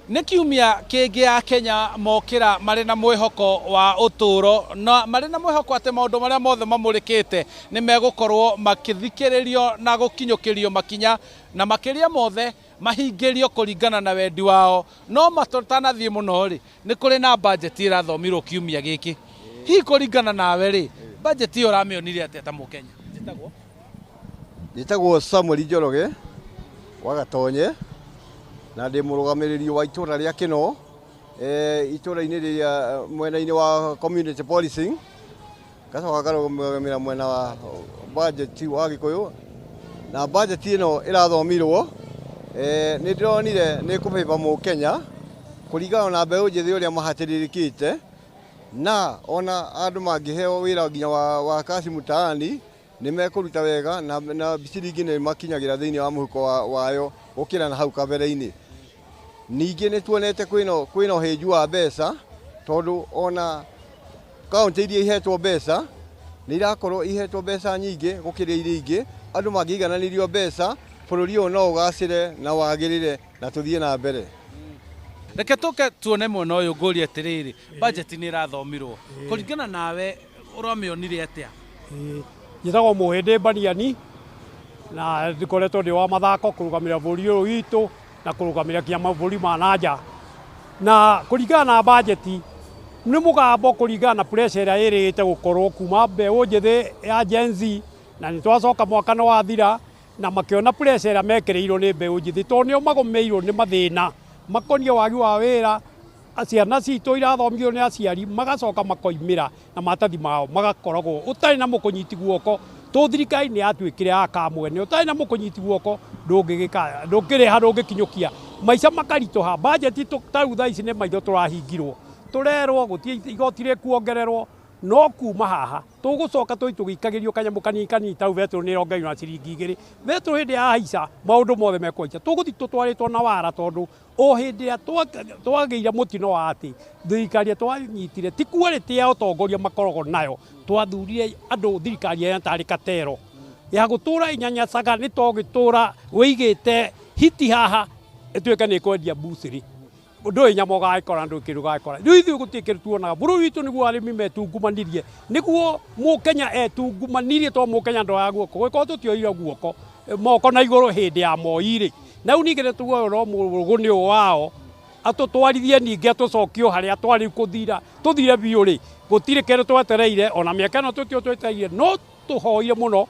Nĩ kiumia kĩngĩ a Kenya mokĩra marĩ na mwĩhoko wa ũtũũro na marĩ na mwĩhoko atĩ maũndũ marĩa mothe mamũrĩkĩte nĩ megũkorwo makĩthikĩrĩrio na gũkinyũkĩrio makinya na makĩria mothe mahingĩrio kũringana na wendi wao. No tũtanathiĩ mũno rĩ, nĩ kũrĩ na bajeti ĩrathomirwo kiumia gĩkĩ. Hihi kũringana nawe rĩ, bajeti ĩyo ũramĩonire atĩa ta Mũkenya? Njĩtagwo? Njĩtagwo Samuel Njoroge wa Gatonye na ndĩ mũrũgamĩrĩri wa itũra rĩa Kĩno, itũra-inĩ rĩrĩa mwena-inĩ wa community policing, ngacoka ngarũgamĩra mwena wa budget wa Gĩkũyũ, na budget ĩno ĩrathomirwo, nĩ ndĩronire nĩ ĩkũbĩba mũkenya kũringana na mbeũ njĩthĩ ũrĩa mahatĩrĩrĩkĩte, na ona andũ mangĩheo wĩra nginya wa kazi mtaani nĩ mekũruta wega na ciringi nĩ makinyagĩra thĩinĩ wa mũhuko wayo gũkĩra na hau kabere-inĩ. Ningĩ nĩ tuonete kwĩna ũhĩnju wa mbeca, tondũ ona kaũntĩ iria ihetwo mbeca nĩ irakorwo ihetwo mbeca nyingĩ gũkĩra iria ingĩ. Andũ mangĩigananĩrio mbeca, bũrũri ũyũ no ũgacĩre na wagĩrĩre na tũthiĩ na mbere. Reke tũke tuone mwena ũyũ ngũrie atĩrĩrĩ, budget nĩ ĩrathomirwo, kũringana nawe ũramĩonire atĩa? Njĩtagwo Mũhĩndĩ Mbaniani na ngoretwo ndĩ wa mathako kũrũgamĩrĩra bũrũri ũyũ witũ na kũrũgamĩrĩra nginya mabũrũri ma na nja. Na kũringana na bajeti nĩ mũgambo kũringana na pressure ĩrĩa ĩrĩgĩte gũkorwo kuma mbeũ njĩthĩ ya Gen Z, na nĩ twacoka mwaka nĩ wathira na makĩona pressure ĩrĩa mekĩrĩirwo nĩ mbeũ njĩthĩ, tondũ nĩo magũmĩirwo nĩ mathĩna makoniĩ wagi wa wĩra. Ciana citũ irathomithio nĩ aciari magacoka makoimĩra na matathi mao magakoragwo ũtarĩ na mũkũnyiti guoko, tũ thirikari nĩ yatuĩkire ya kamwene, ũtarĩ na mũkũnyiti guoko ndũngĩgĩka, ndũngĩrĩha, ndũngĩkinyũkia, maica makaritũha. Bajeti tarĩu thaa ici nĩ maitho tũrahingirwo, tũrerwo gũtirĩ igoti rĩkuongererwo, no kuma haha tũgũcoka tũi tũgĩikagĩrio kanyamũ kanini kanini. Tarĩu betũrũ nĩ ĩrongereirwo na ciringi 2, betũrũ hĩndĩ ya haica maũndũ mothe mekũhaica, tũgũthiĩ tũtwarĩtwo na wara, tondũ o hĩndĩ ĩrĩa twagĩire mũtino wa atĩ thirikari ĩrĩa twanyitire ti quality ya ũtongoria makoragwo nayo, twathurire andũ thirikari ĩrĩa tarĩ katero ya gũtũra inyanyacaga, nĩ togĩtũra wĩigĩte hiti haha ĩtuĩke nĩ ĩkwendia mbucĩrĩ, ndũĩ nyama ũgagĩkora, ndũĩ kĩndũ ũgagĩkora. Rĩu ithuĩ gũtirĩ kĩndũ tuonaga. Bũrũri witũ nĩguo arĩmi metungumanirie, nĩguo mũkenya etungumanirie, tondũ mũkenya ndoyaga guoko, gũgĩkorwo tũtioire guoko moko na igũrũ hĩndĩ ya Moi rĩ, na rĩu ningĩ nĩtuoywo no mũrũgũnĩ ũyũ wao atũtwarithie ningĩ atũcokie o harĩa twarĩ kũthira tũthire biũ rĩ, gũtirĩ kĩndũ twetereire ona mĩaka ĩno tũtio twetereire, no tũhoire mũno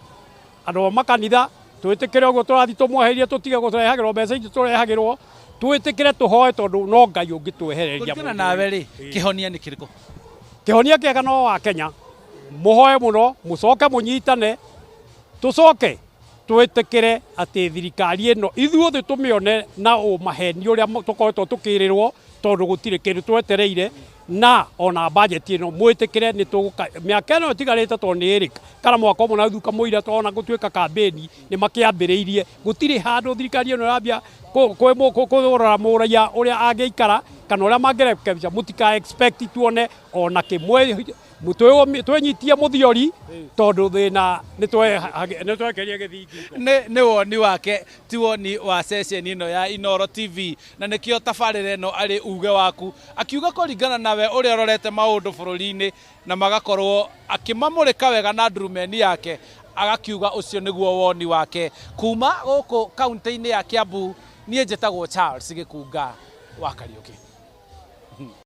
andũ a makanitha twĩtĩkĩre ũguo tũrathiĩ tũmweherie, tũtige gũtũrehagĩrwo mbeca icio tũrehagĩrwo, twĩtĩkĩre tũhoe, tondũ no Ngai ũngĩtwehereria. Kũringana nawe rĩ, kĩhonia nĩ kĩrĩkũ? Kĩhonia kĩega no wa Kenya mũhoe mũno, mũcoke mũnyitane, tũcoke twĩtĩkĩre atĩ thirikari ĩno ithuothe tũmĩone na ũmaheni ũrĩa tũkoretwo tũkĩrĩrwo, tondũ gũtirĩ kĩndũ twetereire. Na ona bajeti ĩno mwĩtĩkĩre nĩ tũgũka mĩaka ĩno ĩtigarĩte, tondũ nĩ ĩrĩ kana mwaka ũmwe na thutha mũira, tona gũtuĩka kambĩni nĩ makĩambĩrĩirie, gũtirĩ handũ thirikari ĩno ĩrambia kũrora mũraia ũrĩa angĩikara kana ũrĩa mangĩrekebisha. Mũtika expect tuone ona kĩmwe, twĩnyitie mũthiori, tondũ thĩna nĩ twekerie gĩthingi. Nĩ woni wake, ti woni wa ceceni ĩno ya Inooro TV, na nĩkĩo tabarĩra ĩno arĩ uge waku, akiuga kũringana nawe ũrĩa ũrorete maũndũ bũrũri-inĩ na magakorwo akĩmamũrĩka wega na ndurumeni yake, agakiuga ũcio nĩguo woni wake. Kuma gũkũ kaunti-inĩ ya Kiambu, niĩ njĩtagwo Charles Gĩkunga wa Kariũki.